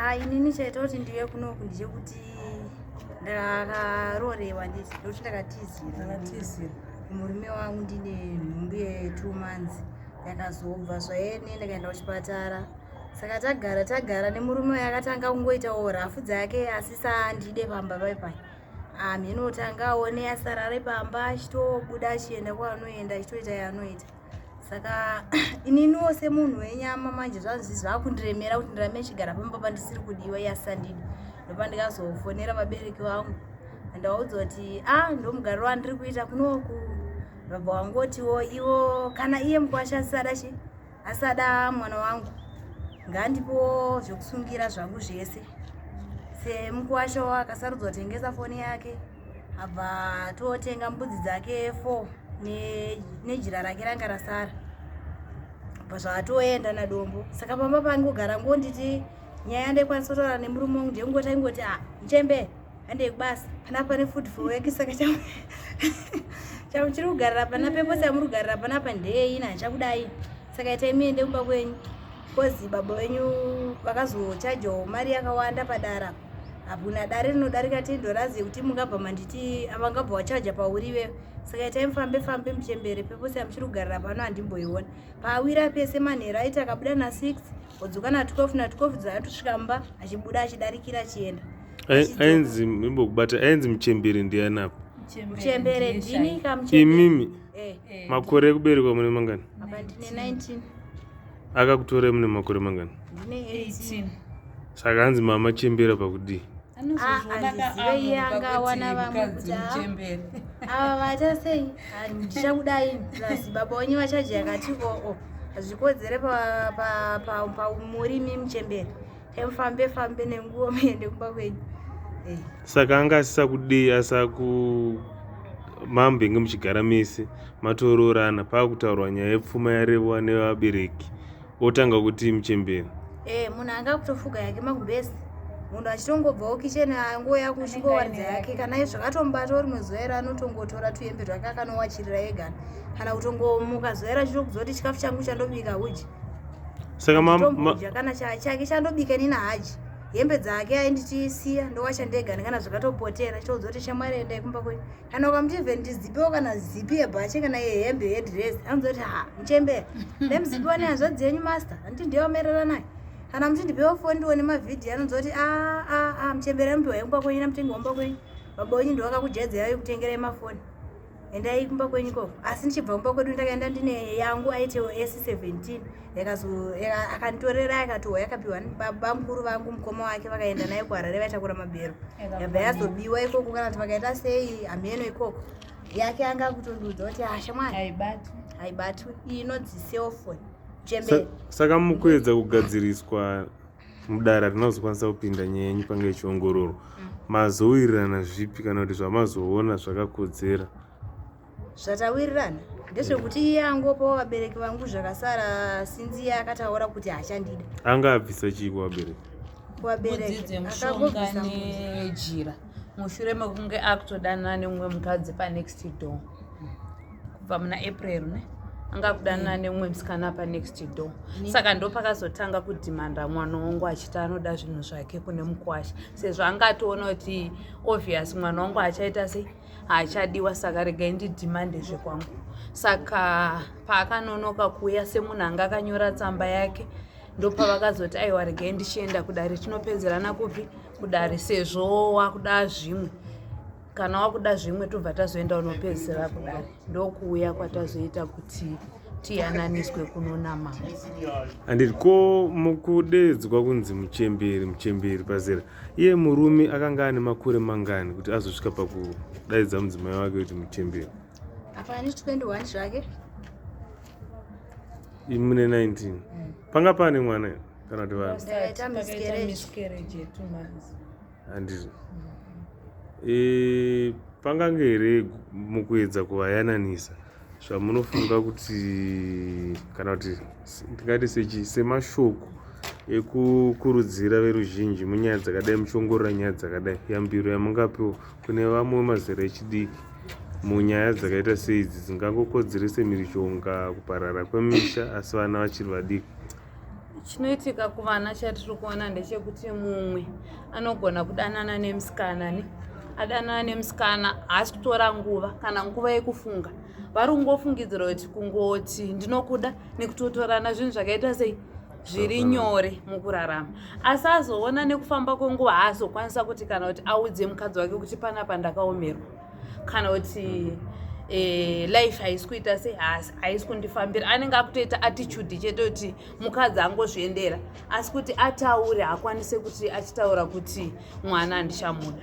Ah, inini chaita kuti ndive kunoku ndechekuti ndakarorewa nditi ndokuti ndakatizira Ndakatizira. Murume wangu ndine nhumbu ye2 months yakazobva zvaene, ndakaenda kuchipatara. Saka tagara tagara nemurume uyu, akatanga kungoitawo rafu dzake, asi saandide pamba paipai. Amheno tanga aone asarare pamba, achitobuda achienda kwaanoenda, achitoita yaanoita. Saka ininiwo semunhu wenyama manje zvanzi zvakundiremera kuti ndirambe ndichigara pamba pandisiri kudiwa, iye asisandidi. Ndopandikazofonera vabereki vangu, ndaudza kuti a ndomugariro wandiri kuita kunoku. Baba wangotiwo ivo kana iye mukwasha asisada chi asada mwana wangu, ngandipowo zvekusungira zvangu zvese. Semukwasha akasarudzwa kutengesa foni yake, abva totenga mbudzi dzake 4 nejira rake ranga rasara, bva zvatoenda nadombo. Saka pamba pangogara ngonditi nyaya ndaikwanisa kutaura nemurume wangu ndengoti aingoti, "A muchembere, handei kubasa, panapa pane food for work." Saka chamuchiri kugarira pana pose yamuri kugarira panapa ndeyei? Handichakudai, saka itai muende kumba kwenyu, 'cause baba venyu vakazochajawo mari yakawanda padara. Hakuna dare rinodarika $10 yekuti mungabva manditi vangabva wachaja pauri iwewe. Saka itai mufambe fambe muchembere, pepose yamuchiri kugarira pano handimboiona. Paawira pese manheru aiti akabuda na6, odzoka na12, na12 dzaatosvika mumba, achibuda achidarikira achienda. Ainzi imbokubata, ainzi muchembere ndiani apa? Muchembere ndini kamuchembere. Imimi? Eh. Makore ekuberekwa mune mangani? Apa ndine 19. Akakutorai mune makore mangani? Ndine 18. 18. Saka hanzi mama chembera pakudii? Handizive, iye angawana vamwe kuti, "Ah, muchembere." Ava vaita sei? Ndichakudai plus baba wenyu vachaji yakati oo hazvikodzere pamurimi muchembere, taimufambe fambe nenguo muende kumba kwenyu. Eh. Saka anga asisa kudii? Asaku mambenge muchigara mese, matoroorana, paakutaurwa nyaya yepfuma yarevwa nevabereki, otanga kuti muchembere? Eh, munhu anga kutofuga yake makumbesi, munhu achitongobvawo kicheni, angoya kuchingowaridza yake. Kana izvo zvakatomubatawo rimwe zuva iro, anotongotora tuhembe twake akanowachirira ega, kana kutongomuka zuva iro achitokudza kuti chikafu changu chandobika huji. Saka Tombodya kana chake chandobika inini haji, hembe dzake ainditisiya ndowacha ndega. Kana zvakatopotera chitoudza kuti shamwari, endai kumba kwenyu. Kana ukamuti even ndizipewo kana zipi yebhachi kana yehembe yedhiresi, anonzi kuti, "Ha muchembere, ndemuzipiwa nehanzvadzi yenyu master, handiti ndiye wamerera naye?" Kana muti ndipewo foni ndione mavhidhiyo, anonzi kuti, "A a a muchembere, amupiwa kumba kwenyu namutengi womba kwenyu. Baba wenyu ndiwakakujaidzai kutengerai mafoni, endai kumba kwenyu ikoko." Asi ndichibva kumba kwedu ndakaenda ndine yangu Itel S17, akanditorera, akatohwa, yakapiwa baba mukuru vangu, mukoma wake, vakaenda naye kuHarare, vaitakura mabhero, yabva yazobiwa ikoko kana kuti vakaita sei hameno ikoko. Yake anga kutondudza kuti, "Ashamwari, Haibatwi." Haibatwi, iyi inonzi cellphone, chembere. Saka mukuedza kugadziriswa mudare, hatinazokwanisa kupinda nyaya yenyu panga ichiongororwa. Mazowirirana zvipi kana kuti zvamazoona zvakakodzera? Zvatawirirana ndezvekuti iye angopawo vabereki vangu zvakasara, sinzi iye akataura kuti haachandida. Anga abvisa chii kuvabereki? Mbudzi Kuvabereki dzemushonga akangobvisa mbudzi. nejira, mushure mekunge akutodanana nemumwe mukadzi panext door kubva muna April ne anga kudanana nemumwe musikana panext door. Saka ndo pakazotanga kudhimanda mwana wangu achiti anoda zvinhu zvake kune mukwasha, sezvo anga atoona kuti obvious mwana wangu achaita sei, haachadiwa, saka regai ndidhimande zvekwangu. Saka paakanonoka kuuya semunhu anga akanyora tsamba yake, ndopavakazoti, "Aiwa, regai ndichienda kudare, tinopedzerana kupi? Kudare, sezvo wakuda zvimwe. Kana wakuda zvimwe, tobva tazoenda unopedzisira kudare." Ndokuuya kwatazoita kuti tiyananiswe kunona mama. Handiti ko mukudedzwa kunzi muchemberi, muchemberi pazera, iye murume akanga ane makore mangani kuti azosvika pakudaidza mudzimai wake kuti muchemberi? Apa ane 21 zvake. Mune 19, panga pane mwana here kana kuti vanhu? Ndakaita miscarriage. Miscarriage ye2 months. Handiti pangange here mukuedza kuvayananisa, zvamunofunga kuti kana kuti ndingati sechi semashoko ekukurudzira veruzhinji munyaya dzakadai, muchiongorora nyaya dzakadai, yambiro yamungapiwa kune vamwe vemazera echidiki munyaya dzakaita seidzi dzingangokodzerese mhirizhonga, kuparara kwemisha, asi vana vachiri vadiki? Chinoitika kuvana chatiri kuona ndechekuti mumwe anogona kudanana nemusikana ne adanana nemusikana haasi kutora nguva kana nguva yekufunga. Vari kungofungidzira kuti kungoti ndinokuda nekutotorana zvinhu zvakaita sei zviri nyore mukurarama, asi azoona nekufamba kwenguva haazokwanisa kuti kana kuti audze mukadzi wake kuti panapa ndakaomerwa kana kuti life haisi kuita sei, haisi kundifambira. Anenge akutoita attitude chete kuti mukadzi angozviendera, asi kuti ataure haakwanise kuti achitaura kuti mwana handichamuda.